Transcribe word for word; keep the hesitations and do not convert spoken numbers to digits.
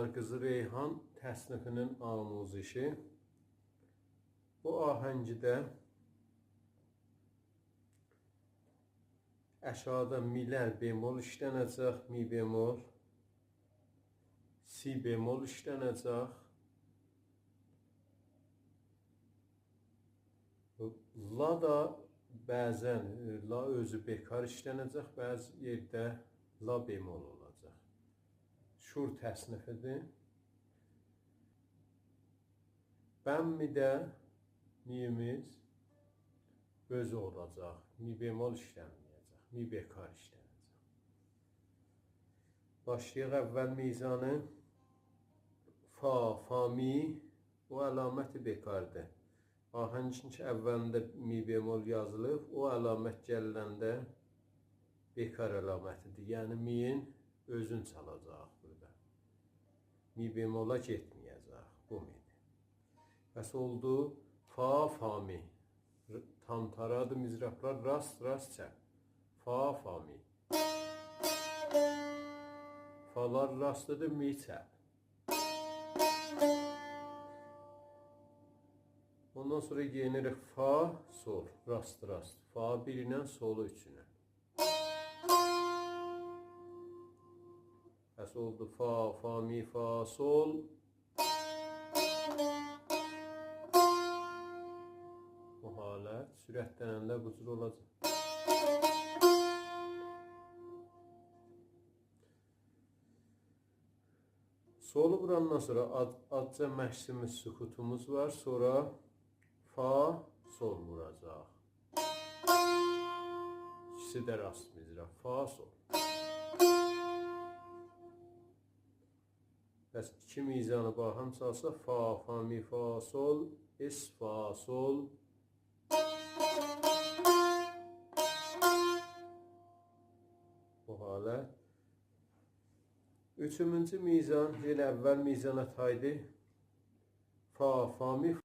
قیزی ریحان تصنیفی‌نین آموزشی. بو آهنگده آشاغیدا می‌لر بمل ایشلنه‌جک، می بمل، سی بمل ایشلنه‌جک. لا دا بعضاً، لا اؤزو بکار ایشلنه‌جک، بعضی یئرده لا بمل اولاجاق. شور تصنیفی‌دیر. بمی‌ده می‌ییمیز اؤزو اولاجاق. می بمل ایشلنمه‌یه‌جک. می بکار ایشلنه‌جک. باشلایاق اول میزانی. فا، فا، می، او علامت بکاردیر. آهنگین کی اولینده می بمل یازیلیب، او علامت گلنده بکار علامتی‌دیر. یعنی می‌یین اؤزون چالاجاق بورادا. می بمله گئتمه‌یه‌جک. بو می‌دیر. پس اولدو فا، فا، می. ر-، تام‌تارادیر مضرابلار، راست، راست، چپ. فا، فا، می. فالار راستی‌دیر، می چپ. اوندان سونرا یئنیریک فا، سول، راست، راست. فا بیر ایله، سولو اوچ ایله. پس اولدو فا، فا، می، فا، سول. بو حالت سرعتلننده بو جور اولاجاق. سولو ووراندان سونرا آز-، آزجا مکثیمیز، سکوتوموز وار. سونرا فا، سول ووراجاق. ایکیسی ده راست مضراب. فا، سول. پس ایکی میزانی باهم چالسا، فا، فا، می، فا، سول، اس، فا، سول. بو حالت. اوچومونجو میزان، یئنه اول میزانا تایدی. فا، فا، می،